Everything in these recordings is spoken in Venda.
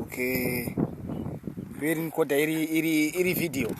Okay, ndoirekodha iri iri iri video.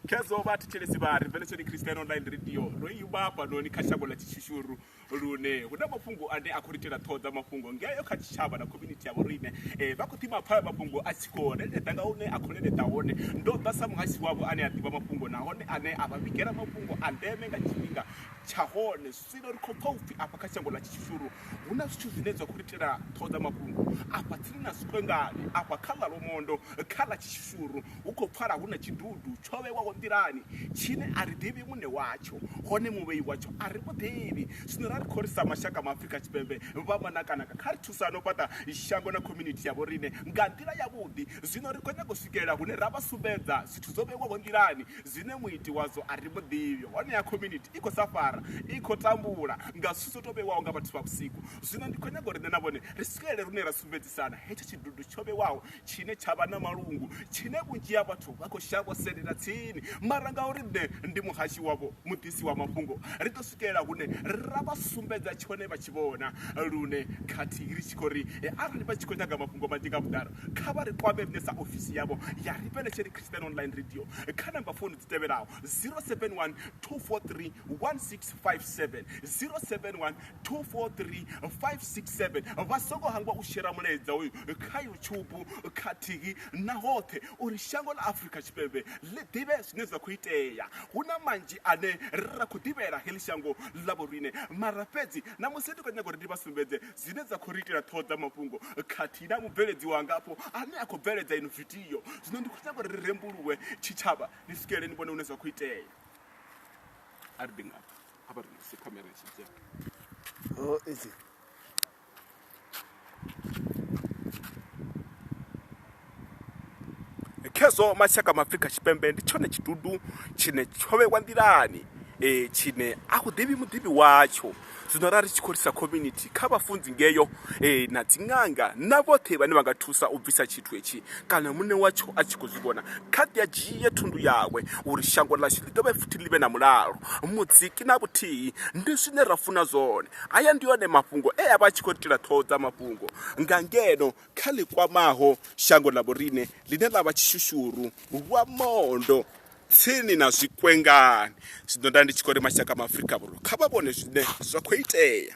Khezwo vhathetshelesi vha Revelation Christian Online Radio ro ima hafhanoni kha shango ḽa Tshishuru lune hu na mafhungo ane a khou ri itela ṱhoho dza mafhungo ngeyo kha tshitshavha na community ya vhoriṋe. Vha khou ḓi mapfha mafhungo a tshi khou leleḓa nga hune a khou leleḓa hone. Ndo ḓa sa muhashi wavho ane a ḓivha mafhungo nahone ane a vha vhigela mafhungo a ndeme nga tshifhinga tsha hone. Zwino ri khou pfa upfhi afha kha shango ḽa Tshishuru hu na zwithu zwine zwa khou ri itela ṱhoho dza mafhungo afha tsini na Zwikwengani afha kha ḽa Lwamondo kha ḽa Tshishuru hu khou pfala hu na tshidudu tsho vhewaho nḓilani tshine a ri ḓivhi muṋe watsho hone muvhei watsho a ri mu ḓivhi. Zwino ra ri khou ri sa mashaka ma Afrika Tshipembe vha manakanaka kha ri thusane u fhaṱa shango na community ya vhoriṋe nga nḓila yavhuḓi. Zwino ri khou nyaga u swikelela hune ra vha sumbedza zwithu zwo vhewaho nḓilani zwine muiti wadzo a ri mu ḓivhi. Honeha community i khou safara, i khou tambula nga zwithu zwo tou vhewaho nga vhathu vha vhusiku. Zwino ndi khou nyaga uri nṋe na vhone ri swikelele lune ra sumbedzisana hetsho tshidudu tsho vhewaho tshine tsha vha na malungu, tshine vhunzhi ha vhathu vha khou shavha u sendela tsini. Mara ngauri nṋe ndi muhashi wavho, muḓisi wa mafhungo, ri ḓo swikelela hune ra vha sumbedza tshone vha tshi vhona lune khathihi ri tshi khou ri arali vha tshi khou nyaga mafhungo manzhi nga vhuḓalo, kha vha ri kwame riṋe sa ofisi yavho ya Revelation Christian Online Radio kha namba founu dzi tevhelaho 071 243 1657, 071 243 567. Vha songo hangwa u shera mulaedza uyu kha YouTube khathihi na hoṱhe uri shango ḽa Afrika Tshipembe ḽi ḓivhe zwine zwa khou itea. Hu na manzhi ane ra khou ḓivhela heḽi shango ḽa vhoriṋe, mara fhedzi ṋamusi ndi khou nyaga uri ndi vha sumbedze zwine dza khou ri itela ṱhoho dza mafhungo khathihi na mubveledzi wanga afho ane a khou bveledza ino vidio. Zwino ndi khou nyaga uri ri rembuluwe tshitshavha ni swikelele ni vhone hune zwa khou itea. A ri ḓi ngafha a vha ri si khamera i tshi dzhia. Oh, easy. Khezwo mashaka ma Afrika Tshipembe ndi tshone tshidudu tshine tsho vhewa nḓilani e, tshine a hu ḓivhi muḓivhi watsho. Zwino ra ri tshi khou ri sa community kha vhafunzi ngeyo e, na dziṅanga na vhoṱhe vhane vha nga thusa u bvisa tshithu hetshi kana muṋe watsho a tshi khou zwi vhona kha ḓi a dzhie thundu yawe uri shango ḽashu ḽi dovhe futhi ḽi vhe na mulalo, mudziki na vhuthihi ndi zwine ra funa zwone. Haya ndi one mafhungo e a vha a tshi khou itela ṱhoho dza mafhungo nga ngeno kha ḽi kwamaho shango ḽa vhoriṋe ḽine ḽa vha Tshishushuru Lwamondo tsini na Zwikwengani. Zwino nda ndi tshi khou ri mashaka ma Afrika Vhurwa kha vha vhone zwine zwa khou itea.